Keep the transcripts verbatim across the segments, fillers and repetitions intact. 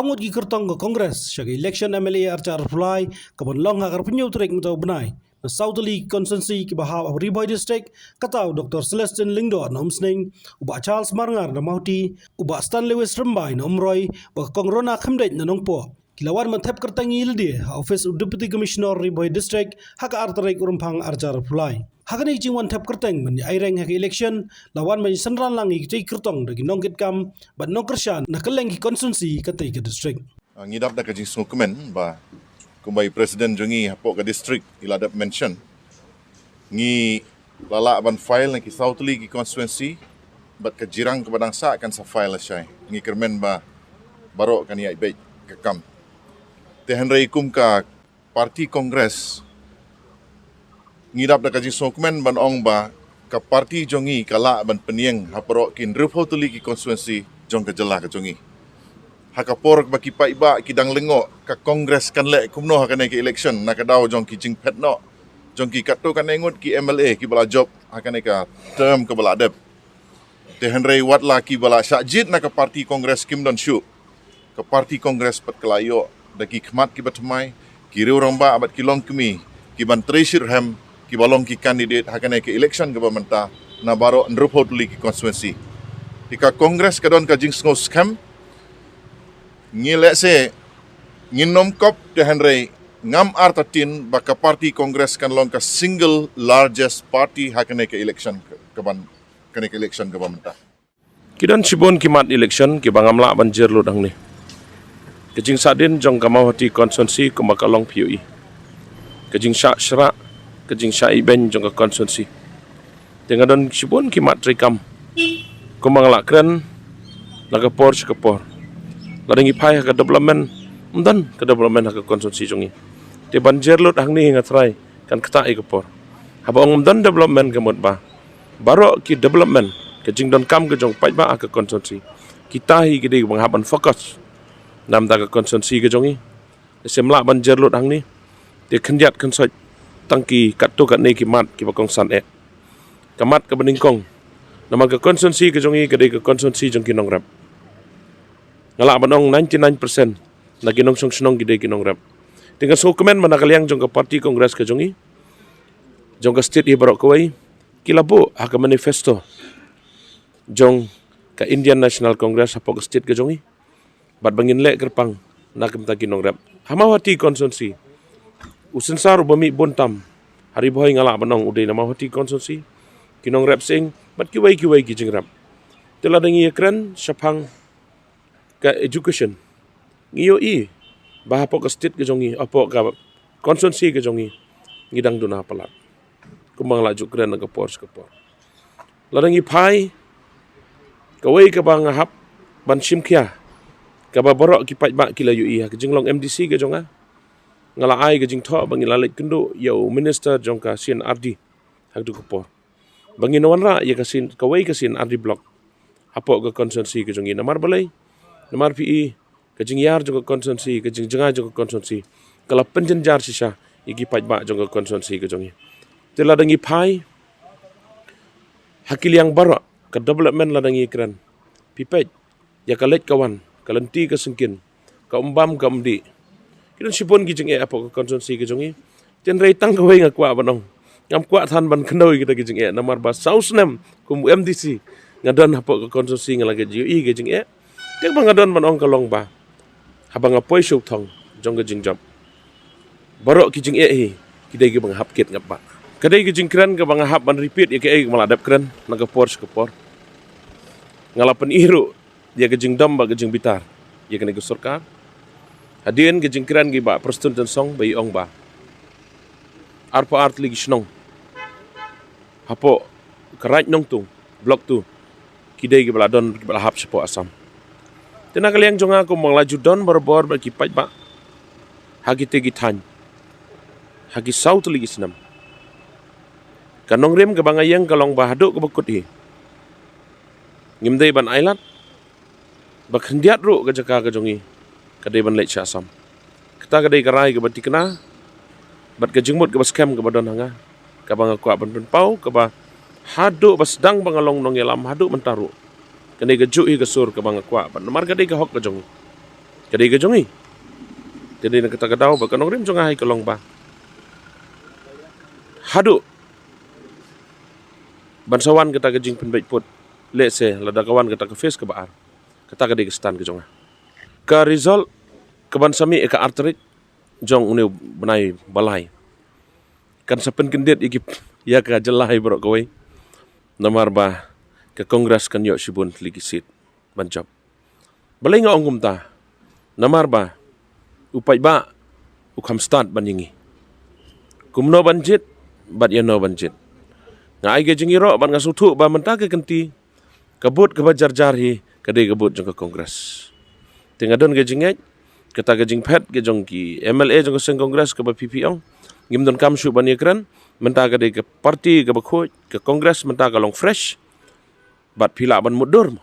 Ngut ki kyrtong ka Congress sha ka election M L A arhajar arphew lai ka ban long ha ka arphew tarik mynta u bnai na saw tylli ki constituency kiba hap ha Ri Bhoi District, kata u Doctor Celestine Lyngdoh na Umsning, u Bah Charles Marngar na Mawhati, u Bah Stanley West Rymbai na Umroi, bad ka Kong Rona Khymdeit na Nongpoh, ki la wan ban thep kyrteng ïa lade ha office u Deputy Commissioner Ri Bhoi District ha ka ar tarik u Rymphang arhajar arphew lai. Ha kane ka jingwan thep kyrteng ban ïa aireng ha ka election, la wan ban ïa synran lang ïa kitei ki kyrtong da ki nongkitkam bad nongkyrshan na kylleng ki constituency katei ka district. Ah, ngi dap da ka jingsngewkmen ba kumba i president jong ngi hapoh ka district i la dep mention, ngi la lah ban file na ki saw tylli ki constituency, bad ka jirang kaba dang sah kan sa file lashai. Ngi kyrmen ba baroh kan ïaid beit ka kam. Te hynrei kum ka party Congress, ngi dap da ka jingsngewkmen ban ong ba ka party jong ngi ka lah ban pynïeng ha baroh ki hynriewphew tylli ki constituency jong ka jylla ka jong ngi. Ha ka por ba ki paidbah ki dang lyngngoh ka Congress kan leh kumno ha kane ka election na ka daw jong ki jingphet noh jong ki katto katne ngut ki M L A kiba la jop ha kane ka term kaba la dep. Te hynrei wat la kiba la shah jied na ka party Congress kim don shuh, ka party Congress pat ka la ïoh da ki khmat kiba thymmai, ki riew rangbah bad ki longkmie ki ban trei shitrhem kiba long ki candidate ha kane ka election kaba mynta na baroh hynriewphew tylli ki constituency. Te ka Congress ka don ka jingsngew skhem, ngi lehse ngin nym kop, te hynrei ngam artatien ba ka party Congress kan long ka single largest party ha kane ka election ka ban, kane ka election kaba mynta. Ki don shibun ki mat election kiba ngam lah ban jer lut hangne. Ka jingsahdien jong ka Mawhati constituency kumba ka long phi ïohi, ka jingshah shrah, ka jingshah ibeiñ jong ka constituency. Te nga don shibun ki mat treikam kumba nga la kren na ka por sha ka por. Lada ngi phai ha ka development, ym don ka development ha ka constituency jong ngi. Te ban jer lut hangne nga trai kan ktah ïa ka por. Haba ong ym don development ka mut ba baroh ki development, ka jingdonkam ka jong paidbah ha ka constituency, kita hi ki dei ba nga hap ban focus na bynta ka constituency ka jong ngi. Te shem lah ban jer lut hangne, te khyndiat khynsoit tang ki katto katne ki mat kiba kongsan eh. Ka mat kaba nyngkong, namar ka constituency ka jong ngi ka dei ka constituency jong ki nongrep. Nga lah ban ong ninety-nine percent na ki nongshong shnong ki dei ki nongrep. Te nga sngewkmen ba na ka liang jong ka party Congress ka jong ngi, jong ka state hi baroh kawei, ki la buh ha ka manifesto jong ka Indian National Congress hapoh ka state ka jong ngi, bad ba ngin leh kyrpang na ka bynta ki nongrep. Ha Mawhati constituency, u synsar uba mih bun tam ha Ri Bhoi nga lah ban ong u dei na Mawhati constituency, ki nongrep sying bad kiwei kiwei ki jingrep. Te lada ngi ïakren shaphang ka education, ngi ïohi ba hapoh ka state ka jong ngi, hapoh ka constituency ka jong ngi, ngi dang duna palat kumba nga la ju kren na ka por sha ka por. Lada ngi phai, kawei kaba nga hap ban shim khia, kaba baroh ki paidbah ki la ïohi ha ka jinglong M D C ka jong nga, nga la ai ka jingthoh ba ngi la leit kynduh ïa u minister jong ka C and R D ha kato ka por ba ngin wanrah ïa ka C, kawei ka C and R D block hapoh ka constituency ka jong ngi. Namar balei? Namar phi i ka jingïar jong ka constituency, ka jingjngai jong ka constituency ka la pynjynjar shisha ïa ki paidbah jong ka constituency ka jong ngi. Te lada ngi phai ha ki liang baroh, ka development lada ngi kren, phi peit ïa ka leit ka wan, ka lynti ka syngkien, ka um bam ka um dih. Ki don shibun ki jingeh hapoh ka constituency ka jong ngi. Hynrei tang kawei nga kwah ban ong, ngam kwah than ban kynnoh ïa kita ki jingeh, namar ba saw snem kum u M D C nga don hapoh ka constituency, nga la ïohi ki jingeh. Te ba nga don ban ong ka long ba haba nga poi sha u thong jong ka jingjop, baroh ki jingeh hi ki dei kiba nga hap kit ngat ba. Ka dei ka jingkren kaba nga hap ban repeat ïa kaei kaba nga la dep kren na ka por sha ka por. Nga la pyni ruh ïa ka jingdom bad ka jingbitar ïa kane ka sorkar. Hadien ka jingkren ki Bah Prestone Tynsong ba i ong ba arphew ar tylli ki shnong hapoh ka Raid Nongtung, Block two, ki dei kiba la don, kiba la hap shapoh Assam. Te na ka liang jong nga kumba nga la ju don barabor bad ki paidbah ha kitei ki thaiñ ha ki saw tylli ki snem, ka nongrim kaba nga ïeng ka long ba haduh kaba kut hi ngim dei ban ailad ba khyndiat ruh ka jaka ka jong ngi ka dei ban leit sha Assam. Kata ka dei ka rai kaba thikna bad ka jingmut kaba skhem kaba don ha nga, kaba nga kwah ban pynpaw, kaba haduh ba sdang ba nga long nongïalam haduh mynta ruh, kane ka juh hi ka sur kaba nga kwah ban, namar ka dei ka hok ka jong ngi. Ka dei ka jong i. Te dei na kata ka daw ba ka nongrim jong nga hi ka long ba haduh ban sa wan kata ka jingpynbeit put, lehse lada ka wan kata ka phase kaba ar. Kata ka dei ka stand ka jong nga. Ka result ka ban sa mih ïa ka ar tarik jong une u bnai ba lai kan sa pynkyndit ïa ki, ïa ka jylla hi baroh kawei. Namar ba ka Congress kan ïoh shibun tylli ki seat ban jop. Balei nga ong kumta? Namar ba u paidbah u kham stad ban ïa ngi kumno ban jied bad ïano ban jied. Nga ai ka jingïaroh bad nga sngewthuh ba mynta ka kynti ka vote kaba jar jar hi ka dei ka vote jong ka Congress. Te nga don ka jingngeit, kata ka jingphet ka jong ki M L A jong ka seng Congress kaba phi phi ong, ngim donkam shuh ban ïakren. Mynta ka dei ka party kaba khuid, ka Congress mynta ka long fresh. Bad phi lah ban mutdur mo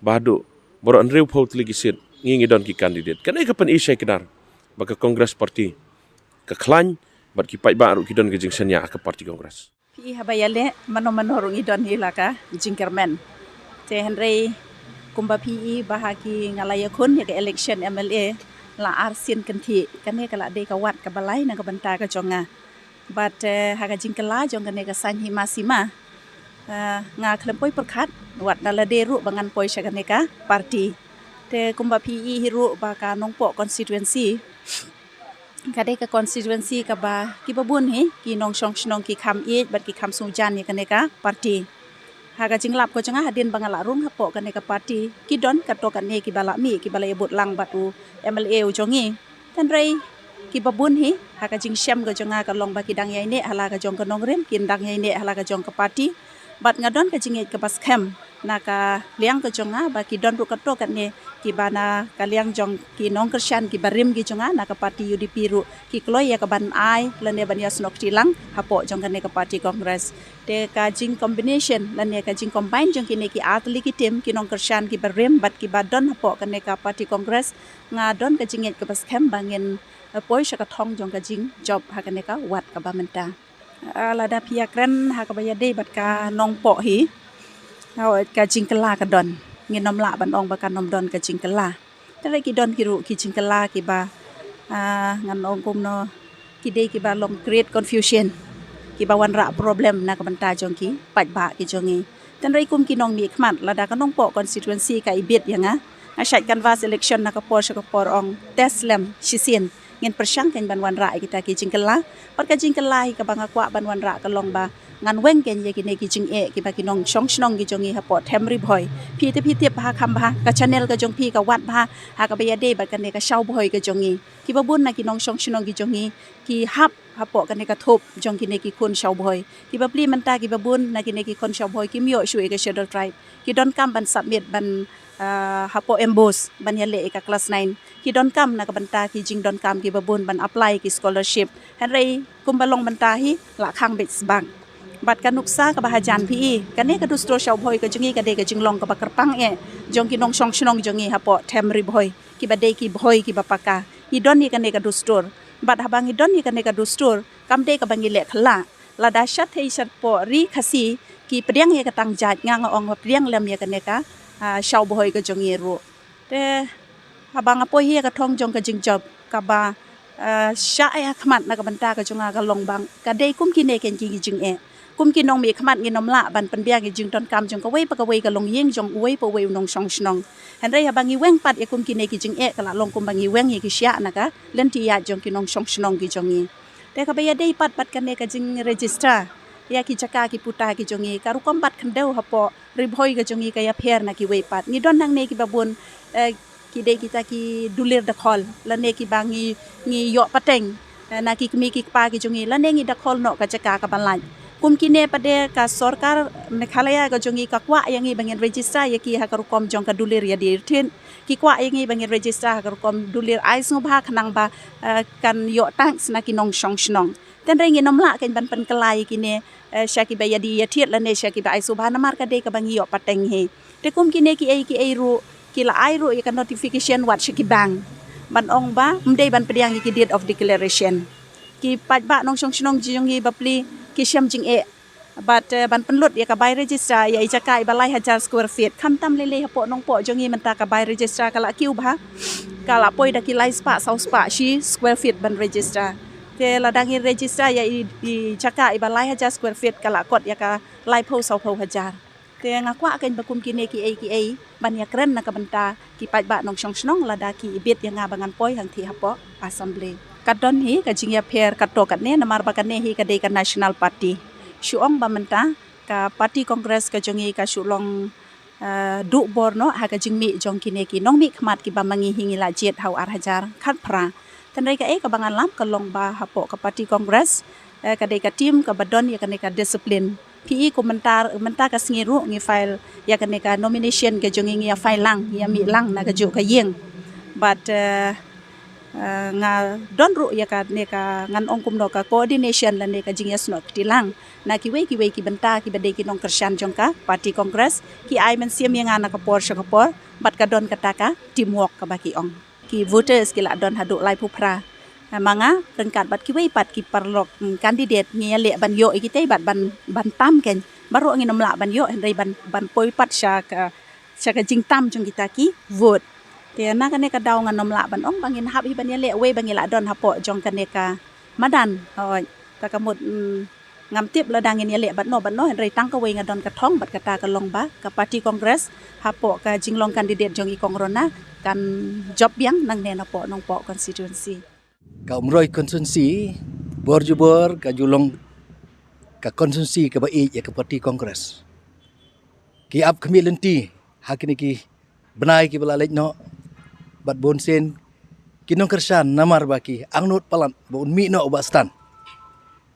ba haduh baroh hynriewphew tylli ki seat ngi ngi don ki candidate. Kane ka pyni shai kdar ba ka Congress party ka khlaiñ bad ki paidbah ruh ki don ka jingshaniah ha ka party Congress. Phi i, haba ïaleh mano mano ruh ngi don hi la ka jingkyrmen. Te hynrei kumba phi i ba ha ki, nga la ïakhun ïa ka election M L A la ar sien kynthih. Kane ka la dei ka wat kaba lai na ka bynta ka jong nga. Bad, eh, ha ka jingkylla jong kane ka saiñ hima sima, eh, nga khlem poi pyrkhat wat na lade ruh ba ngan poi sha kane ka party. Te kumba phi i hi ruh ba ka Nongpoh constituency ka dei ka constituency kaba kiba bun hi ki nongshong shnong ki kham ïeit bad ki kham sngewjan ïa kane ka party. Ha ka jinglap ka jong nga, hadien ba nga la rung hapoh kane ka party, ki don katto katne kiba la mih, kiba la ïabud lang bad u M L A u jong ngi. Hynrei kiba bun hi ha ka jingshem ka jong nga ka long ba ki dang ïaineh ha la ka jong ka nongrim, kin dang ïaineh ha la ka jong ka party. Bad nga don ka jingngeit kaba skhem na ka liang ka jong nga ba ki don ruh katto katne kiba na ka liang jong ki nongkyrshan kiba rim ki jong nga na ka party U D P ruh ki kloi ïa ka ban ai lane ban ïasnoh kti lang hapoh jong kane ka party Congress. Te ka jingcombination lane ka jingcombine jong kine ki ar tylli ki team, ki nongkyrshan kiba rim bad kiba don hapoh kane ka party Congress, nga don ka jingngeit kaba skhem ba ngin, eh, poi sha ka thong jong ka jingjop ha kane ka wat kaba mynta. Ah, lada phi ïakren ha kaba ïadei bad ka Nongpoh hi, ha ka jingkylla ka don. Ngin ym lah ban ong ba kan ym don ka jingkylla. Te hynrei ki don ki ruh ki jingkylla kiba, ah, ngan ong kumno, ki dei kiba long create confusion, kiba wanrah problem na ka bynta jong ki paidbah ki jong ngi. Te hynrei kum ki nongmihkhmat, lada ka Nongpoh constituency ka ibit ïa nga, nga shait canvass election na ka por sha ka por, ong test lem shisien. Ngin pyrshang kan ban wanrah ïa kita ki jingkylla. Bad ka jingkylla hi kaba nga kwah ban wanrah ka long ba ngan weng kan ïa kine ki jingeh kiba ki nongshong shnong ki jong ngi hapoh Them Ri Bhoi. Phi te phi tip bha kham bha, ka channel ka jong phi ka wad bha ha kaba ïadei bad kane ka Shaw Bhoi ka jong ngi. Kiba bun na ki nongshong shnong ki jong ngi ki hap hapoh kane ka thup jong kine ki khun Shaw Bhoi. Kiba plie mynta kiba bun na kine ki khun Shaw Bhoi kim ïoh shuh ïa ka Schedule Tribe. Ki donkam ban submit ban, ah, hapoh MBOSE ban ïaleh ïa ka class nine. Ki donkam na ka bynta ki jingdonkam kiba bun ban apply ki scholarship. Hynrei kumba long mynta hi la khang beit sbak. Bad ka nuksa kaba hajan phi i, kane ka dustur Shaw Bhoi ka jong ngi ka dei ka jinglong kaba kyrpang eh jong ki nongshong shnong jong ngi hapoh Them Ri Bhoi, kiba dei ki Bhoi kiba paka. Ngi don ïa kane ka dustur. Bad haba ngi don ïa kane ka dustur, kam dei kaba ngi leh khyllah. Lada shathei shapoh ri Khasi ki pdiang ïa ka tang jait, nga nga ong ba pdiang lem ïa kane ka, ah, Shaw Bhoi ka jong ngi ruh. Te haba nga poi hi ha ka thong jong ka jingjop, kaba, ah, shah ïa khmat na ka bynta ka jong nga ka long ba ka dei kum kine kein ki jingeh. Kum ki nongmihkhmat ngin ym lah ban pynbiang ïa jingdonkam jong kawei pa kawei ka longïing jong uwei pa uwei u nongshong shnong. Hynrei haba ngi weng pat ïa kum kine ki jingeh ka la long kumba ngi weng ïa ki shiah na ka lynti ïaid jong ki nongshong shnong ki jong ngi. Te kaba ïadei pat bad kane ka jingregister ïa ki jaka ki puta ki jong ngi, ka rukom bat khyndew hapoh Ri Bhoi ka jong ngi ka ïapher na kiwei pat. Ngi don hangne kiba bun, eh, ki dei kita ki dulir dakhol lane kiba ngi, ngi ïoh pateng, eh, na ki kmie ki kpa ki jong ngi lane ngi dakhol noh ka jaka kaba lait. Kum kine pat de ka sorkar Meghalaya ka jong ngi ka kwah ïa ngi ba ngin register ïa ki ha ka rukom jong ka dulir ïadie ïathied. Ki kwah ïa ngi ba ngin register ha ka rukom dulir ai sngewbha khnang ba, eh, kan ïoh tax na ki nongshong shnong. Te hynrei ngin ym lah kein ban pynkylla ïa kine, eh, sha kiba ïadie ïathied lane sha kiba ai sngewbha namar ka dei kaba ngi ïoh pateng hi. Te kum kine kiei kiei ruh ki la ai ruh ïa ka notification wat sha ki bank ban ong ba ym dei ban pdiang ïa ki deed of declaration. Ki paidbah nongshong shnong jong ngi bapli ki shem jingeh. Bad, eh, ban pynlut ïa ka bai register ïa i jaka iba lai hajar square feet. Khamtam lei lei hapoh Nongpoh jong ngi mynta ka bai register ka la kiew bha. Ka la poi da ki lai spah saw spah shi square feet ban register. Te lada ngin register ïa i, i jaka iba lai hajar square feet, ka la kot ïa ka laiphew sawphew hajar. Te nga kwah kein ba kum kine kiei kiei ban ïakren na ka bynta ki paidbah nongshong shnong lada ki ibit ïa nga ba ngan poi hangtei hapoh Assembly. Ka don hi ka jingïapher katto katne namar ba kane hi ka dei ka National Party. Shu ong ba mynta ka Party Congress ka jong ngi ka shu long, eh, duh bor noh ha ka jingmih jong kine ki nongmihkhmat kiba ma ngi hi ngi la jied ha u ar hajar khatphra. Tang dei kaei kaba ngan lam ka long ba hapoh ka Party Congress, eh, ka dei ka team kaba don ïa kane ka discipline. Phi i kum mynta, mynta ka sngi ruh ngi file ïa kane ka nomination ka jong ngi, ngi ïa file lang, ngi ïa mih lang na kajuh ka ïing. But, eh, eh, nga don ruh ïa kane ka, ngan ong kumno, ka coordination lane ka jingïasnoh kti lang na kiwei kiwei ki bynta kiba dei ki nongkyrshan jong ka Party Congress. Ki ai mynsiem ïa nga na ka por sha ka por, bad ka don kata ka teamwork kaba ki ong. Ki voters ki la don haduh laiphew phra. Eh, ma nga ryngkat bad kiwei pat ki paralok, mm, candidate, ngi ïaleh ban ïoh ïa kitei bad ban, ban tam kein. Baroh ngin ym lah ban ïoh, hynrei ban, ban poi pat sha ka, sha ka jingtam jong kita ki vote. Te na kane ka daw ngan ym lah ban ong ba ngin hap hi ban ïaleh wei ba ngi la don hapoh jong kane ka madan. Hooid, ta ka mut, mm, ngam tip lada ngin ïaleh bad no bad no, hynrei tang kawei nga don ka thong bad kata ka long ba ka Party Congress hapoh ka jinglong candidate jong i Kong Rona kan jop biang nangne napoh Nongpoh constituency. Ka Umroi constituency bor jubor ka ju long ka constituency kaba ïeit ïa ka Party Congress. Ki ap khmih lynti ha kine ki bnai kiba la leit noh, bad bunsien ki nongkyrshan namar ba ki angnud palat ba un mih noh u Bah Stan.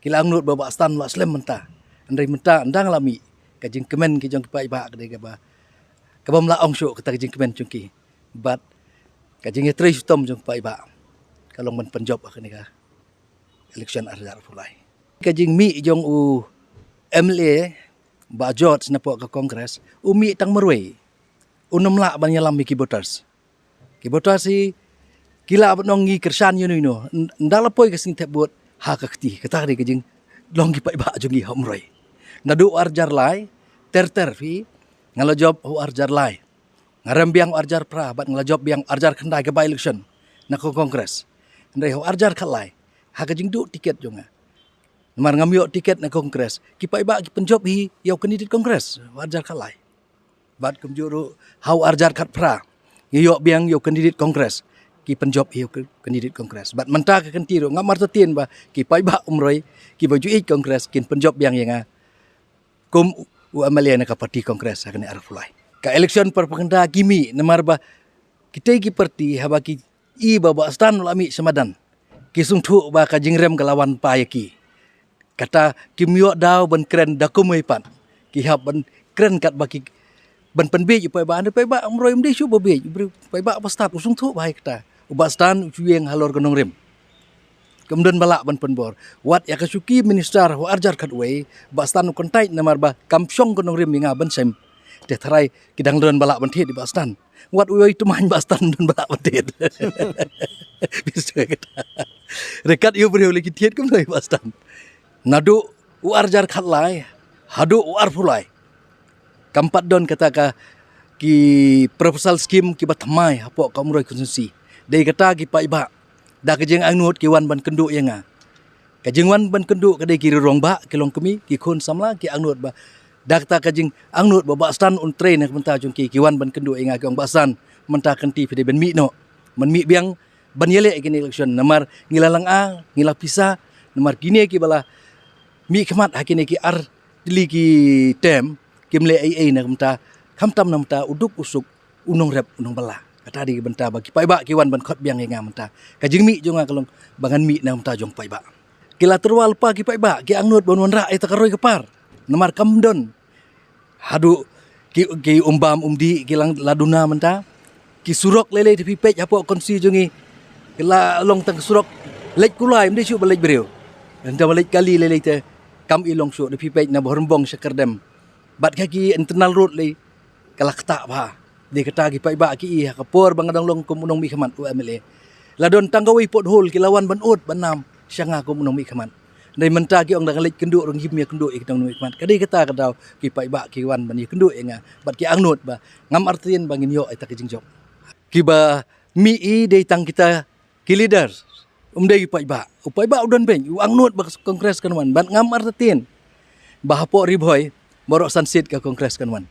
Ki la angnud ba u Bah Stan u la slem mynta. Hynrei mynta ynda nga la mih, ka jingkmen ki jong ki paidbah ka dei kaba, kaba ym lah ong shuh kata ka jingkmen jong ki. Bad ka jingïatrei shitom jong ki paidbah ka long ban pynjop ha kane ka election ar hajar arphew lai. Ka jingmih jong u M L A Bah George napoh ka Congress, u mih tang marwei. Un ym lah ban ïalam ïa ki voters. Ki voters hi ki lah ban ong ngi kyrshan ïano ïano. N-, ynda la poi ka sngi thep vote ha ka kti. Kata ka dei ka jinglong ki paidbah jong ngi ha Umroi. Naduh u ar hajar lai ter ter phi, nga la jop u ar hajar lai. Nga rem biang u ar hajar phra bad nga la jop biang u ar hajar khyndai ka by-election na ka Congress. Hynrei ha u ar hajar khatlai, ha ka jingduh tiket jong nga, namar ngam ïoh tiket na Congress, ki paidbah ki pynjop hi ïa u candidate Congress ha u ar hajar khatlai. Bad kumjuh ruh ha u ar hajar khatphra, ngi ïoh biang ïa u candidate Congress, ki pynjop hi ïa u candidate Congress. Bad mynta ka kynti ruh ngam artatien ba ki paidbah Umroi kiba ju ïeit Congress kin pynjop biang ïa nga kum u M L A na ka Party Congress ha kane arphew lai. Ka election propaganda ki mih namar ba kitei ki party haba ki i ba u Bah Stan u la mih sha madan, ki sngewthuh ba ka jingrem ka la wan pat ïa ki. Kata kim ïoh daw ban kren da kumwei pat. Ki hap ban kren katba ki, ban pynbiej u paidbah, ne paidbah Umroi ym dei shuh ba biej, u paidbah ba stad u sngewthuh bha ïa kata. U Bah Stan u ju ïeng halor ka nongrim. Kam don ba lah ban pynbor. Wat ïa ka shuki minister ha u ar hajar khatwei, Bah Stan u kyntait namar ba kam shong ka nongrim ïa nga ban sem. Te tharai ki dang don ba lah ban thied ïa Bah Stan. Wat uwei u tymmen Bah Stan don ba lah ban thied. Bisu kata. Ryngkat ïa u briew lei ki thied kumno ïa Bah Stan. Naduh u ar hajar khatlai haduh u arphew lai, kam pat don kata ka ki proposal scheme kiba thymmai hapoh ka Umroi constituency. Dei kata ki paidbah da ka jingangnud ki wan ban kynduh ïa nga. Ka jingwan ban kynduh ka dei ki rangbah, ki longkmie, ki khun samla, ki angnud ba da kata ka jingangnud ba u Bah Stan un trei na ka bynta jong ki, ki wan ban kynduh ïa nga, ki ong Bah Stan, mynta ka kynti phi dei ban mih noh. Ban mih biang ban ïaleh ïa kine election namar ngi la lynga, ngi la pisa, namar kine kiba la mihkhmat ha kine ki ar tylli ki term kim leh ei ei na ka bynta, khamtam na ka bynta u duk u suk, u nongrep u nongbylla. Kata dei ka bynta ba ki paidbah ki wan ban khot biang ïa nga mynta. Ka jingmih jong nga ka long ba ngan mih na ka bynta jong paidbah. Ki la tyrwa lypa ki paidbah, ki angnud ban wanrah ïa kata ka roi ka par. Namar kam don. Haduh ki, ki um bam um dih ki la duna mynta. Ki surok lei lei te phi peit hapoh constituency jong ngi, ki la long tang surok leit kulai, ym dei shuh ba leit briew. Hynda ba leit kali lei lei te kam i long shuh, te phi peit na Bhoirymbong sha Kyrdem. Bad ka ki internal road lei ka la ktah bha. Dei kata ki paidbah ki i ha ka por ba nga dang long kum u nongmihkhmat u M L A. La don tang kawei pothole ki la wan ban ud ban nam sha nga kum u nongmihkhmat. Dei mynta ki ong dang leit kynduh, ruh ngim ïakynduh ïa ki nongmihkhmat. Ka dei kata ka daw ki paidbah ki wan ban ïakynduh ïa nga bad ki angnud ba ngam artatien ba ngin ïoh ïa kata ka jingjop. Kiba Mi i dei tang kita ki leader. Um dei u paidbah. U paidbah u don beiñ, u angnud ba ka Congress kan wan. Bad ngam artatien ba hapoh Ri Bhoi baroh san seat ka Congress kan wan.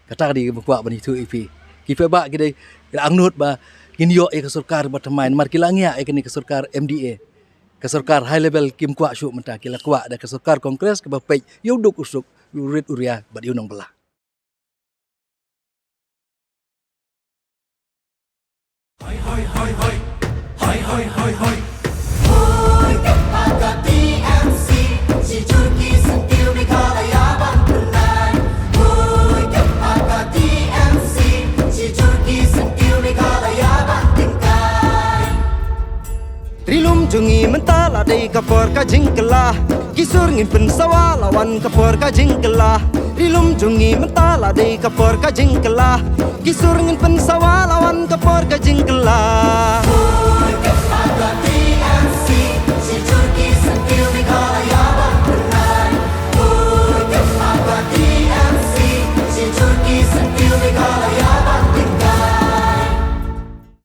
Kata ka dei ba kwah ban ïathuh ïa phi. Ki paidbah ki dei, ki la angnud ba kin ïoh ïa ka sorkar ba thymmai namar ki la ngiah ïa kane ka sorkar M D A. Ka sorkar high level kim kwah shuh mynta, ki la kwah da ka sorkar Congress kaba peit ïa u duk u suk, ïa u rit u ria bad ïa u nongbylla. Ri lum jong ngi mynta la dei ka por ka jingkylla. Ki sur ngin pynsawa la wan ka por ka jingkylla. Ri lum jong ngi mynta la dei ka por ka jingkylla. Ki sur ngin pynsawa la wan ka por ka jingkylla.